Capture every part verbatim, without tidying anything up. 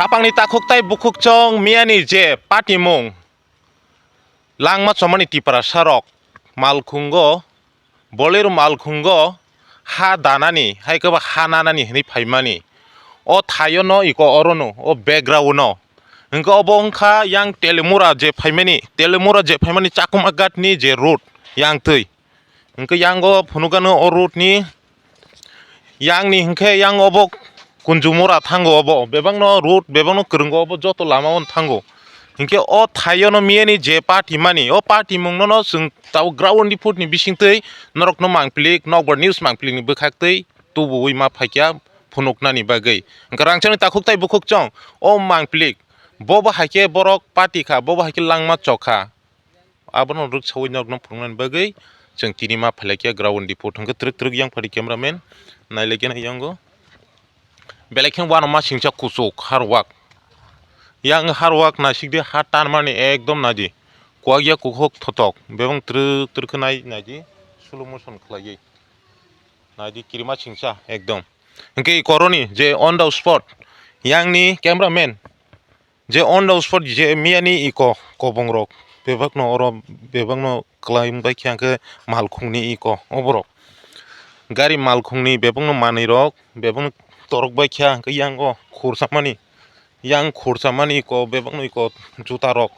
Khapangni takhuk tai bukhuk chong miyani je patimung langma chomani Tiprasa rok malkhungo, Bolero malkhungo ha danani, hai khe ba ha nanani hinwi phaimani. O thaio no iko oro no, o background no. Hwnkhe obo wngkha yang Telemura je phaimani, Telemura je phaimani Chakuma Ghat ni je road yang twi. Hwnkhe yango phunukgano o road ni yang ni hwnkhe yang obo Kunjumura thango obo. Bebakno road, bebakno kwrwngo obo joto lama o thango. Hinkhe o thaio no miyani je party mani, o party mungno no chwng tabuk ground report ni bisingtwi norokno mangplik, nokbar news mangplik ni bwkhaktwi tubuwi ma phaikya phunuknani bagwi. Hinkhe rangchakni takhuk tai bukhuk chong o mangplik, bobo haikhe borok party kha, bobo haikhe langma chokha. Abono rwksawi norokno phunuknani bagwi chwng tini ma phailaikia ground report hinkhe twrwk twrwk yang phadi cameraman nailaikhe nai yango. Belai khe uanama singcha kuchuk hard work. Yang hard work naisik de ha tanmani ekdom naidi. Kuwak ya kukhuk thotok. Bebang twrwk twrwk khe nai naidi. Slow motion khlaiwi. Naidi kirima singcha ekdom. Hinkhe koroni je on the spot. Yang ni cameraman. Je on the spot je miyani iko kobongrok. Bebakno oro bebakno kwlai wngbaikhe hinkhe malkhungni iko oborok. Gari malkhungni bebakno manwirok. Bebakno torok baikha hwnkhe yango khursamani, yang khursamani iko bebakno iko jutarok,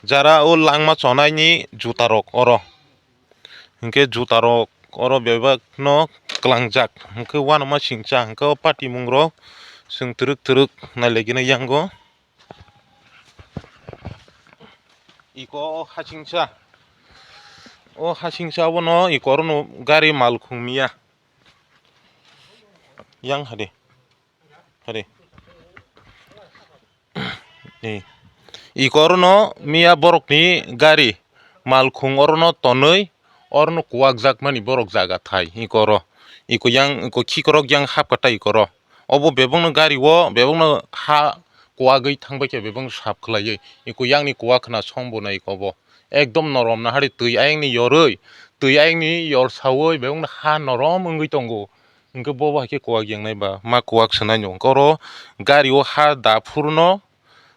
jara o langma chonaini jutarok oro, hinkhe jutarok oro bebakno kwlangjak, hinkhe uanama singcha hinkhe o patimungrok chwng twrwk twrwk nailaikhe yango. Iko o hasingsa, o hasingsa abono iko orono gari malkhung miya. Yang hade, hade. Ni. Iko orono miya borokni gari malkhung orono tonwi orono kuwakjakmani borok jaga thai. Iko oro, iko yang, iko khikrok yang hapkha tai iko oro. Obo bebakno gari o, bebakno ha kuwagwi thangbaikha, bebakno sap khlaiwi. Iko yangni kuwak khna song bo nai iko bo. Ekdom norom na hari twi ayangni yorwi, twi ayangni yorsawi bebakno ha norom wngwi tongo. Hinkhe bobo hai khe kuwak yangnai ba, ma kuwak swnai no. Hinkhe oro gari o ha da phuru no,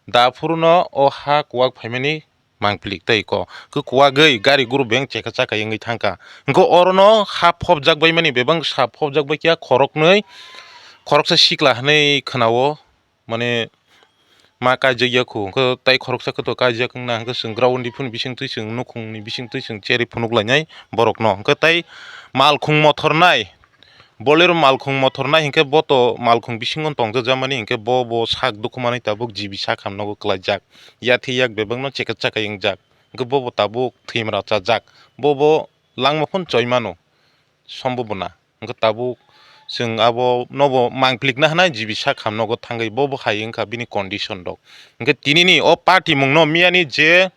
da phuru no o ha kuwak phaimani mangplik tei ko. Khe kuwagwi gari guru beng cheka chaka yengwi thangkha. Hinkhe orono ha phobjak baimani bebang sa phobjak baikha khoroknwi, khoroksa sikla hinwi khwnao. Mane ma kaijak ya khu, hinkhe tai khoroksa khe to kaijak wngna, hinkhe chwng ground ni phun bising twi chwng nukhung ni bising twi chwng cherwi phunuk lainai borok no. Hinkhe tai malkhung mothor nai, Bolero malkhung mothor nai hinkhe bo to malkhung bisingo tongjakmani hinkhe bo, bo sak dukhumanwi tabuk G B sak ham nogo kwlaijak. Yathi yak bebakno cheka chaka wngjak. Hinkhe bo, bo tabuk thwimra chajak. Bo, bo langma phun choi mano. Sombo bwna. Hinkhe tabuk chwng abo nobo mangplikna hwnai G B sak ham nogo thangwi bo, bo hai wngkha bini condition rok. Hinkhe tinini o party mungno miyani je,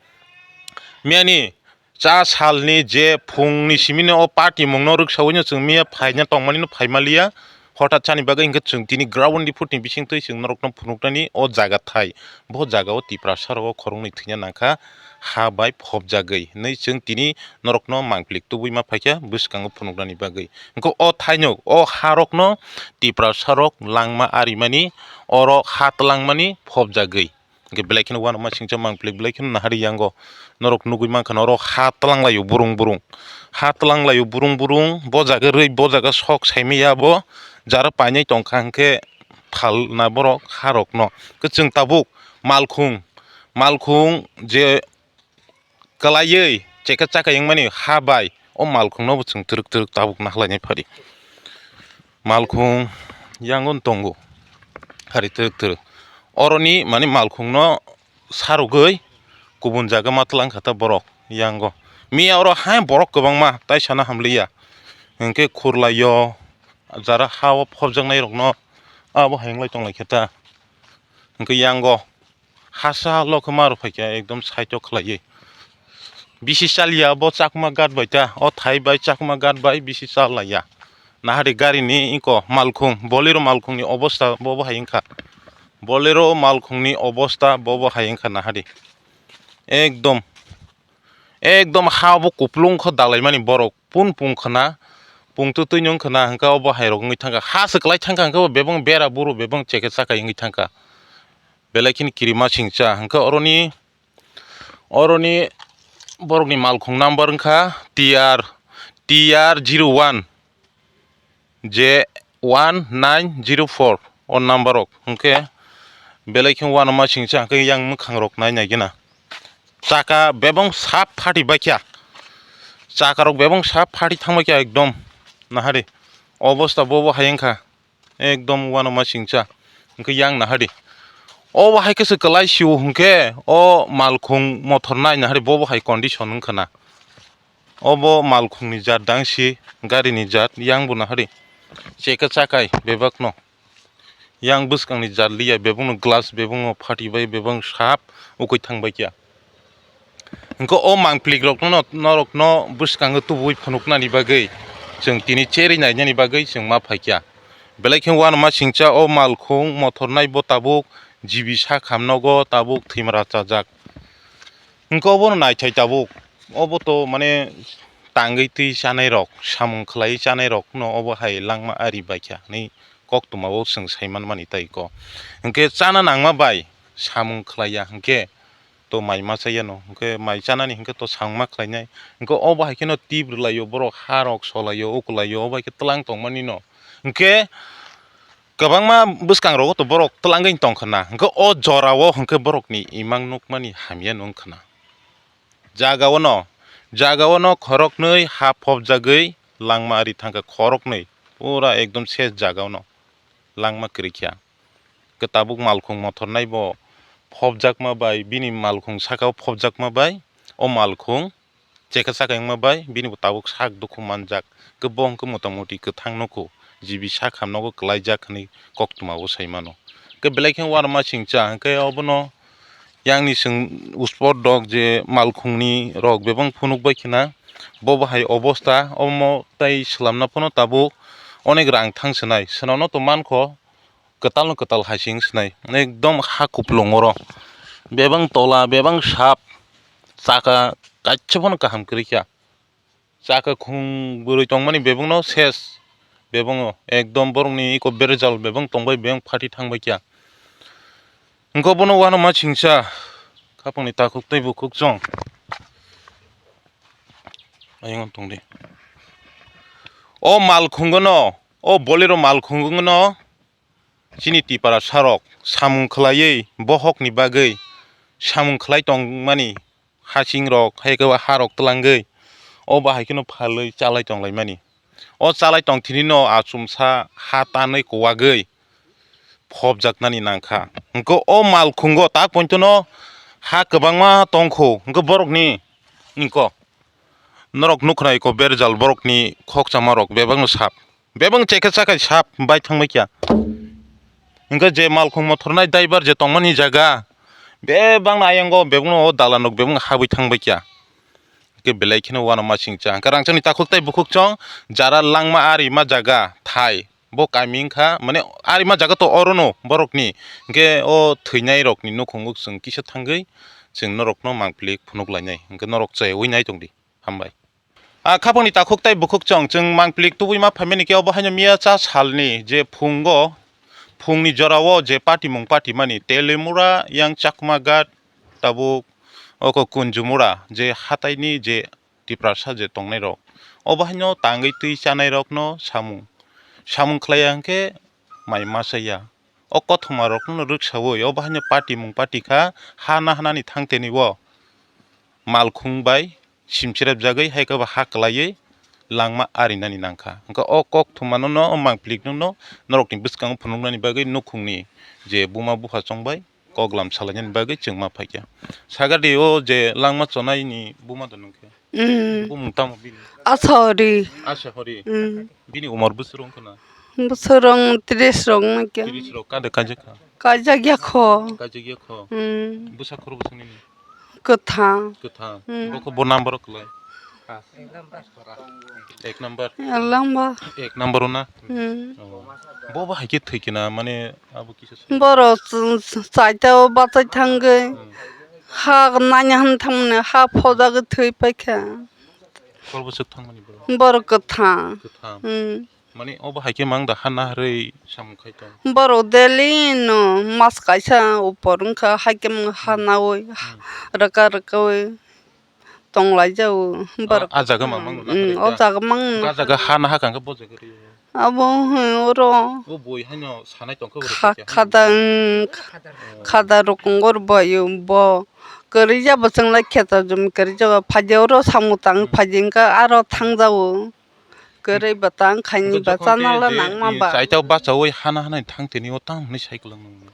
miyani cha salni je phungni simino o party mungno rwksawi no chwng miya phaina tongmani no phaimaliya. Hothat chani bagwi hinkhe chwng tini ground report ni bisingtwi chwng norokno phunuknani o jaga thai. Bo jaga o Tiprasa rok o khoroknwi thwina nangkha ha bai phobjagwi hinwi chwng tini norokno mangplik tubui ma phaikha bwskango phunuknani bagwi. Hinkhe o thaino o ha rokno Tiprasa rok langma arimani oro ha twlangmani phobjagwi. Hinkhe belai kheno uanama singcha mangplik belai kheno nahari yango norok nugui mankha norok ha twlang laio burung burung, ha twlang laio burung burung bo jaga rwi bo jaga sok saimaya bo jara painai tongkha hinkhe phalna borok ha rokno. Hinkhe chwng tabuk malkhung, malkhung je kwlaiwi cheka chaka wngmani ha bai o malkhungno bo chwng twrwk twrwk tabuk nahlainai phari. Malkhung yango tongo hari twrwk twrwk. Oroni mani malkhungno sarogwi kubun jaga ma twlang kha ta borok yango. Miya oro hai borok kwbangma tai sana hamliya. Hinkhe khurlaio jara ha o phobjaknai rokno abo hai wng lai tong lai khe ta. Hinkhe yango hasa lokhe ma rw phaikha ekdom side o khlaiwi. Bisi chaliya bo Chakma Ghat bai ta, o thai bai Chakma Ghat bai bisi chalaiya. Nahadi garini iko malkhung, Bolero malkhungni obosta bobo hai wngkha. Bolero malkhungni obosta bobo hai wngkha nahadi. Ekdom, ekdom ha bo kuplung kho dalaimani borok pun pung khna, pung twtwi nung khna hwnkhe obo hai rok wngwi thangkha. Ha se kwlai thangkha hwnkhe bo bebang bera buru bebang cheke chakai wngwi thangkha. Belai kheno kirima singcha hwnkhe oroni, oroni borokni malkhung number wngkha T R, T R zero one J one nine zero four o number rok hwnkhe belai khe uanama singcha hwnkhe yang mwkhang rok nai nai gena. Chaka bebang sap phati baikha, chaka rok bebang sap phati thang baikha ekdom nahari obosta bobo hai wngkha. Ekdom uanama singcha hwnkhe yang nahadi. Obo hai khe se kwlai sio hwnkhe o malkhung mothor nai nahadi bobo hai condition wngkha na. Obo malkhungni jat dangsi garini jat yang bo nahadi. Cheke chakai bebakno. Yang bwskangni jat liya bebakno glass bebakno phati bai bebak sap ukui thang baikya. Hwnkhe o mangplik rokno norokno bwskango tubui phunuknani bagwi chwng tini cherwi nainani bagwi chwng ma phaikha. Belai khe uanama singcha o malkhung mothor nai bo tabuk jibi sak ham nogo tabuk thwimra chajak. Hwnkhe obono naithai tabuk obo to mane tangwi twi chanai rok samung khlaiwi chanai rokno obo hai langma ari baikha hinwi koktwmao chwng saimanmani tei ko. Hwnkhe chana nangma bai samung khlaiya hwnkhe to mai ma chayano, hwnkhe mai chanani hwnkhe to samung ma khlainai. Hwnkhe obo hai kheno tip rwlaio, borok ha rok solaio, ukulaio, obo hai khe twlang tongmani no. Hwnkhe kwbangma bwskang rogo to borok twlangwi tong khna, hwnkhe o jorao hwnkhe borokni imang nukmani hamya no wng khna. Jaga o no, jaga o no khoroknwi ha phobjagwi langma ari thangkha khoroknwi, pura ekdom ses jaga o no langma kwrwi kha. Khe tabuk malkhung mothor nai bo phobjakma bai, bini malkhung saka o phobjakma bai, o malkhung chekha chakha wngma bai, bini bo tabuk sak dukhu manjak. Khe bo hwnkhe motamoti kwthang nukhu, jibi sak ham nogo kwlaijak hwnwi koktwma o sai mano. Khe belai khe uanama singcha hwnkhe obono yang ni chwng uspor dok je malkhungni rok bebak phunuk bai khna, bo bo hai obosta, omo tei swlamna phano tabuk onek rang thang swnai, swnamno to mankho. Kwtal no kwtal hai se wng sinai, ekdom ha kupulung oro bebang tola bebang sap, chaka kaisa phano kaham kwrwi kha, chaka khung bwrwi tongmani bebang no ses, bebang o ekdom borok ni eko berajal bebang tongbai bebang phati thangbai kha. Hwnkhe bono uanama singcha khapang ni takhuk tei bukhuk chwng ayang tongdi. O malkhung no, o Bolero malkhung no. Chini Tiprasa rok samung khlaiwi bohokni bagwi samung khlai tongmani, hasing rok hai khe ha rok twlangwi o bahai kheno phalwi chalai tonglaimani. O chalai tongthini no achumsa ha tanwi kuwagwi phobjaknani nangkha. Hwnkhe o malkhungo tak pointono ha kwbangma tongkhu, hwnkhe borokni, hwnkhe norok nukhnai kho berjal borokni khokchama rok bebakno sap. Bebak chekhe chakhai sap bai thangbai kha. Hwnkhe je malkhung mothornai daibar je tongmani jaga, bebakno ayang o bebakno o dalanrok bebakno habwi thangbai kha. Hwnkhe belai kheno uanama singcha. Hwnkhe rangchakni takhuk tei bukhuk chwng jara langma arima jaga thai. Bo kami wngkha, mane arima jaga to orono borokni. Hwnkhe o thwinairokni nukhungo chwng kisa thangwi chwng norokno mangpili phunuk lainai. Hwnkhe norok chayui nai tongdi. Hambai. A khapangni takhuk tei bukhuk chwng, chwng mangpili tubui ma phaimani khe obo haino miya cha salni je phungo, phungni jorao je patimung patimani Telimura yang Chakma Ghat tabuk oko Kunjumura je hataini je Tiprasa je tongnairok, obo haino tangwi twi chanairokno samung, samung khlaiya hwnkhe mai ma chaya. O kothoma rokno rwksawi obo haino patimung pati kha, ha nahanani thangteni o malkhung bai simchirep jagwi hai khe bo ha kwlaiwi langma arinani nangkha. Hwnkhe o kokthomanano o mangplikno norokni bwskango phunuknani bagwi nukhungni je buma bupha chongbai kok lam salainani bagwi chwng ma phaikha. Sagadi o je langma chonaini buma do nungkhe. Mm. Bumung tamo bini? Asa hori. Asa hori. Mm. Bini umor bwswk wngkha na? Bwswk rong tris rok wngkha. Tris rok kade kaijak kha? Kaijak ya kho. Kaijak ya kho. Mm. Bwsa khoro bwswk nini? Kwthang. Kwthang. Mm. Bokho bo number rok kwlai? Ek number. Lamba. Ek number o na? Hmm. Oh. Bo bo hai khe thwi khe na, mane abo kisa se. Borok ch-, ch-, chaita o bachai thangwi. Hmm. Ha nanya han thangmani ha phojagwi thwi paikha. Kor bwswk thangmani borok? Borok kwthang. Kwthang. Hmm. Mane obo hai khe mang da ha naharwi samung khai tong? Borok daily no mas kaisa upor wngkha, hai khe mung ha Hmm. nawi, Hmm. rwka rwkawi tong lai jao. O, borok. A jaga ma mang no Hmm, naharwi o ta? Jaga mang no. A jaga ha nahakha hwnkhe bo jaga rw. Abo hwn oro. O bui haino sanai tong khe borok kha-, khe ha khada, nahakha. Hmm, khada rok kongor bo yo bo. Kwrwi jabo chwng lai kheto jum kwrwi jabo phaidi oro samung tang Hmm. phaidi wngkha aro thang jao. Kwrwi ba tang khaini Hwnkhe ba jokhon chana tei la je, nangma eh, ba. Chaita o bachaui hana hana thang tini o tang hwnwi sai kwlang nang.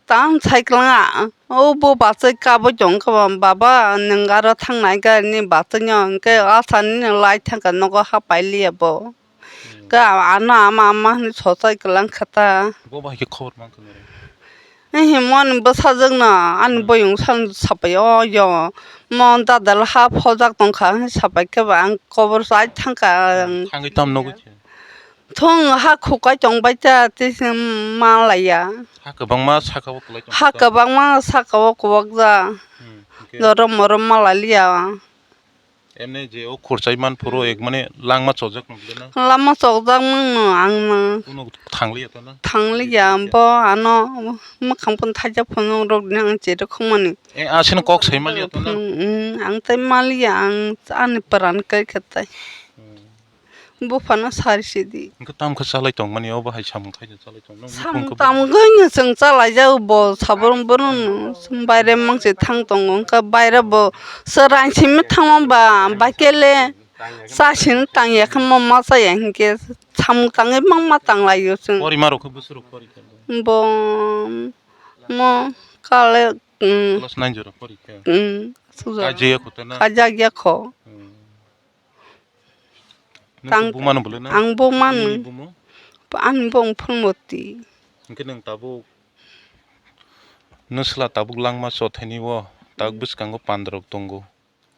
Tang sai kwlang a, o bo bachai kabui tong kha ba, baba nwng aro thang nai ga ni bachai no hwnkhe Hmm. a sani no lai thang kha nogo ha pai liya bo. Hmm. Khe ano ama ama hwnwi sochai kwlang kha ta. Bo bai khe khobor mang kha nai. Himoni bwsajwkno ani Hmm. boyong san sapai o yo mo dadal ha phojak tongkha hwnwi sapai khe ba ang kobor sai thangkha ang. Thangwi tam nugwi khe? Thung ha khukai tongbai ta tei se malaiya. Ha kwbangma saka o kwlai tong Ha kha. Kwbangma saka o kwbakja. Hmm, hwnkhe? Jorom morom malaliya. Emne je o khurchai man phuru ek mane langma chojak nung le na? Lama chokjak mang no ang no. Kuno thangliya ta na? Thangliya bo ano mwkhang pon thaijak phano rok ni ang chiri khong mani. E, asino kok sai maliya ta na? Hmm, hmm, ang tai maliya ang ani pran kai kha tai. Hmm. Buphano sari sidi. Hwnkhe tamo khe chalai tong mani obo hai samung khai chalai tong nang Samung nukhung khe tamo gwnyo chwng chalai jago bo saborong borong no baire mangse thang tongo wngkha baire bo swrang simi thangma ba baikele chasini tangya khe mo ma chaya hinkhe samung tangwi mangma tanglaio chwng. Pori ma rok khe bwswk rok pori khe? Bo mo kale, mm, Class nine jora pori khe? Mm, sujora. Kajia kho ta na? Kajagya kho. Hmm. Nung Tang-, buma no bole na? Ang buma no. Nini bumo? Ani bung Phulmoti. Hwnkhe nung tabuk, nung sla tabuk langma chothaini o, tabuk Hmm. bwskango pandarok tongo.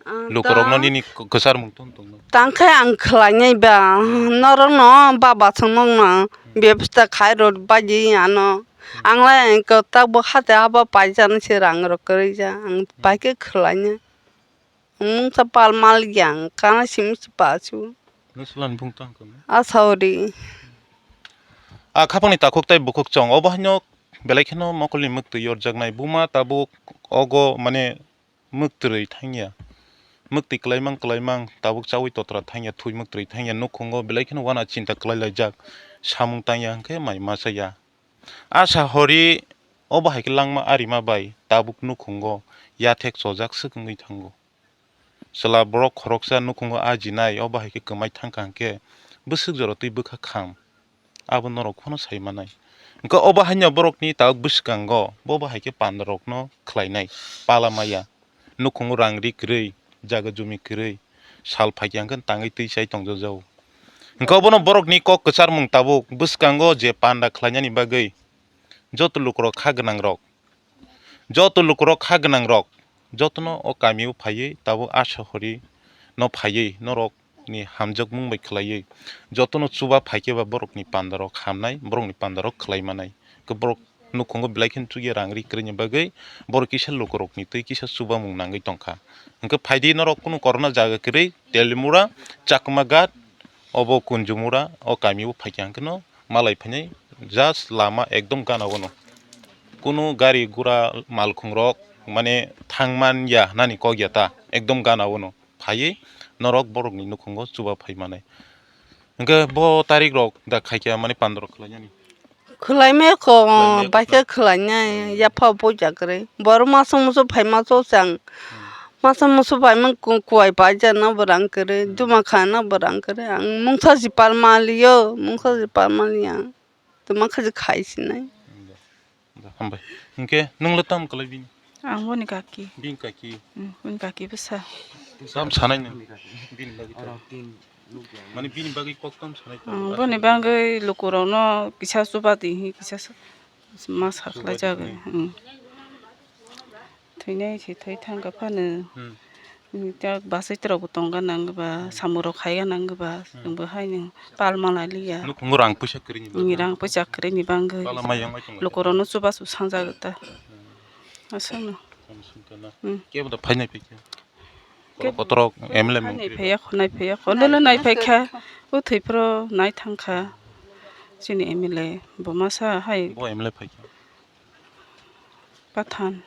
Ah, Lukurokno ta- nini k-, kwchar mung tong tongno. Tangkhe ang khwlainai ba, norokno baba chwngno Hmm. bebasta khai rw baidi ano. Hmm. Ang lai kwtak bo hate haba paijani se rang rok kwrwija, ang Hmm. bai khe khwlainai. Mungsa pal mal yang kana simi si pasu. Nung slan bung tang kama. Asauri. A khapangni takhuk tai bukhuk chong. Obo haino belai kheno mokolni mwktwi yorjaknai. Buma tabuk ogo mane mwktwi thangya. Mwktwi kwlaimang kwlaimang tabuk chaui totra thangya, thui mwktwi thangya. Nukhungo belai kheno wana chinta kwlai laijak. Samung tangya hwnkhe mai masa ya. Asa hori obo hai khe langma arima bai tabuk nukhungo yathek chojak swk wngwi thango. Chwla borok khoroksa nukhungo ajinai, obo hai khe kwmai thangkha hwnkhe bwswk jora twi bwkha kham, abo norok phano sai manai. Hwnkhe obo haino borokni tabuk bwskango bobo hai khe pandarokno khlainai pala maya, nukhungo rang ri kwrwi, jaga jumi kwrwi, sal phaikha hwnkhe tangwi twi chai tongjajago. Hwnkhe obono borokni kok kwcharmung tabuk bwskango je panda khlainani bagwi joto lukurok kha gwnangrok, Joto lukurok kha gwnangrok, jotono o kamio phaiwi tabuk asa hori no phaiwi norokni hamjakmung bai khlaiwi jotono chuba phaikhe ba borokni pandarok hamnai, borokni pandarok khlai manai. Khe borok nukhungo belai kheno chukya rang ri kwrwini bagwi borok kisa lukurokni twi kisa chubamung nangwi tongkha. Hwnkhe phaidi norok kunu korokno jaga kwrwi Telimura, Chakmaghat, obo Kunjumura, o kamio phaikha hwnkhe no malai phainai just lama ekdom gana o no. Kunu gari gura malkhung rok mane thangman ya nani kok ya ta ekdom gana o no phaiwi norok borokni nukhungo chuba phai manai. Hwnkhe bo tarik rok da khaikha mane pandro khlainani. Khwlaimaya kho, Khwlaimaya kho baikhe ta. Khwlainai, Hmm. Yapha boijakrwi. Borok masa musu phaima chosang. Hmm. Masa musu phaima ku-, kuwai paijana bo rang kwrwi, Hmm. Duma khana bo rang kwrwi. Ang mungsa si palmaliyo, mungsa si palmaliya. Tuma khaji khai sinai. Hmm, da. Da, hambai. Hinkhe nungla tam kwlai bini? Ang boni kaki. Bini kaki? Hmm, boni kaki bwsa. Tam sanai nang? Bini bagwi tam. Mane bini bagwi kok tam sanai tong. Ang boni bagwi lukurokno kisa chuba di hi kisa sa-, ma sakhlai jagwi. Hmm. Thwinai se thwi thangkha phano. Hmm. Tei bwsai rok bo tong gana wngwi ba, samung rok khai gana wngwi ba, chwng bo hai nw pal manlai liya. Nukhungo rang puisa kwrwi ni bagwi. Rang puisa kwrwi ni bagwi. Pala mai yang bai tong lai. Lukurokno chubachu sangjak ta. Aswkno. Kebo da phainai phai khe. Kebo kotorok M L A mung nai phai ya kho, nai phai ya kho. Nolo nai phai kha. O thwi phro nai thang kha. Chini M L A bo masa hai. Bo M L A phai kha. Pathan.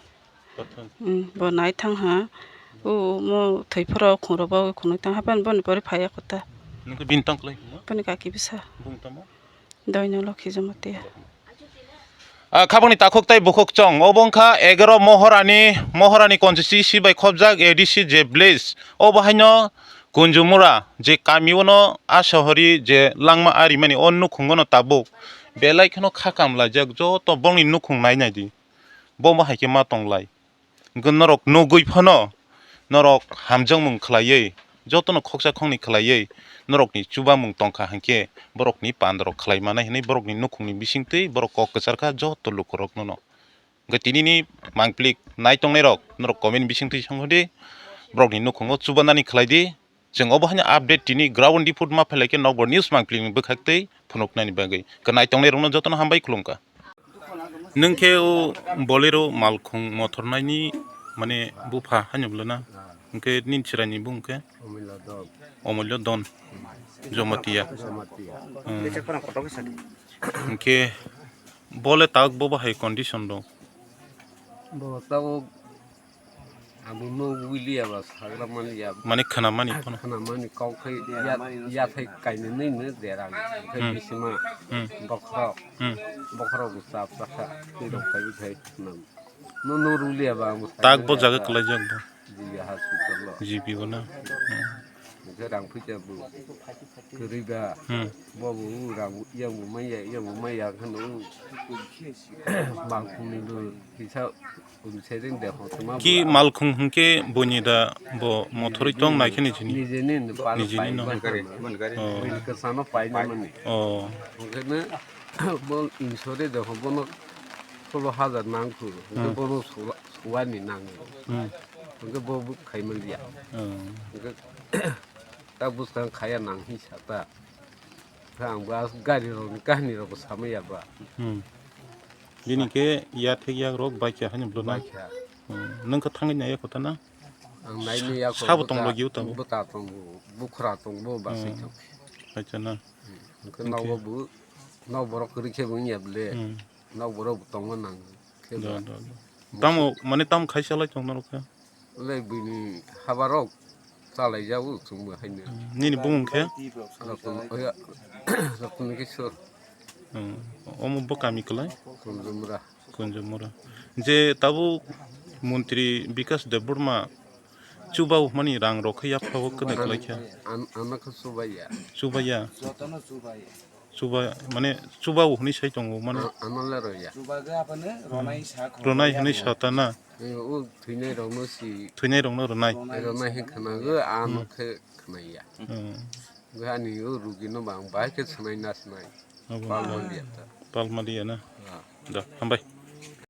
Pathan. Hmm, bo nai thang ha. O mo thwi phro khungrok bo khunui thang ha, bani boni pore phai ya kho ta. Nung khe bini tang klai hwnma? Boni kaki bwsa. Bung tamo? Doino Lokhi Jamatia. Ah, khabangni takhuk tei bukhuk chong. Obo wngkha egaro Mohorani, Mohorani constituency bai khobjak A D C je village. Obo haino Kunjumura je kami ono a sohori je langma arimani o nukhungo no tabuk belai kheno kha kam laijak joto bongni nukhung nai nai di. Bo ma hai khe ma tong lai. Hwnkhe norok nugwi phano norok hamjakmung khlaiwi, jotono khoksa khokni khlaiwi norokni chubamung tongkha hinkhe borokni pandarok khlai manai hwnwi borokni nukhungni bisingtwi borok kok kwchar kha joto lukurokno no. Hwnkhe tinini mangpili nai tongnairok norok comment bisingtwi songkha di, borokni nukhungo chubanani khlai di. Chwng obo haino update tini ground report ma phailai khe nokbar news mangpili ni bwkhak twi phunuknani bagwi. Kwnai tongnairokno jotono hambai khulumkha. Nwng khe o Bolero malkhung mothornaini, mane, bupha haino bwlwna? Hwnkhe nini chwraini bung khe? Omulyo Don. Omulyo Don. Jamatia. Jamatia. Hmm. Hwnkhe bole tak bo bahai condition rok? Bo tabuk Abo no wili aba sagra mani ya. Mane khna mani phano. Khna mani kau khai ya, ya khai kainwi nwi no derang. Khai Hmm. bisima Hmm. bokhorok. Hmm. Bokhorok bo chap chakha. Twi rok khai khai khna. No no ruli aba amo. Tak bo jaga kwlaijak bo. Jiya hospital lo. G P o na. Hmm. Hwnkhe rang phuija bo kwrwi ba. Hmm. Bo bo rang yang bo manya, yang bo manya khano. Malkhungni bo kisa. Ki malkhung hwnkhe buini da bo mothorwi tong nai khe nijini? Nijini no. Nijini no. Buini kwchangno painani. Oh. Hwnkhe no bo insure de ho bono solo hajar nangkhu. Hwnkhe Hmm. bono suwa-, suwani nango. Hmm. Hwnkhe bo bo khaimanliya. Oh. Hwnkhe ta bwskang khaya nang hi sata. Ang bo gari rokni kahini rokbo samaya ba. Hmm. Bini khe yathek yakrok baikha haino bwlwna? Baikha. Hmm. Nwng khe thangwi naiya kotha na? Ang naini yakho sabo tong bwta, logi o tabuk? Bwta tongo, bukhra tongo, basai Hmm. tongo. Acha na. Hwnkhe Hwnkhe? Nogo bo, nok borok kwrwi khe bo wngya bwle. Hmm. Nok borok bo tongma nang khe Do, ba. Do, do. Tamo, mane tamo khaisa lai tong norok khe? Wle bini habarok chalaijago chwngbo haino. Hmm, nini bumung khe? Ratan, oya, Ratan Kishore. Hmm, omo bo kami kwlai? Kunjumura. Kunjumura. Je tabuk montri Bikas Debbarma chubao hwnmani rang rok khe yapha o kwdwi kwlai khe? An-, ano khe chubaiya. Chubaiya? Jotono chubaiya. Chuba, mane, chuba o hwnwi sai tongo, mane. A-, ano le roya. Chuba ga apane ronai sa kho. Ronai hwnwi sa ta na? Eh, o thwinai rokno si. Thwinai rokno ronai. Ronai hin khwnago, ano Hmm. khe khwnaiya. Hmm. Ga ani o rugi no bang bai khe swnai na swnai. Abo. Palma liya ta. Palma liya na? Ah. Da, hambai.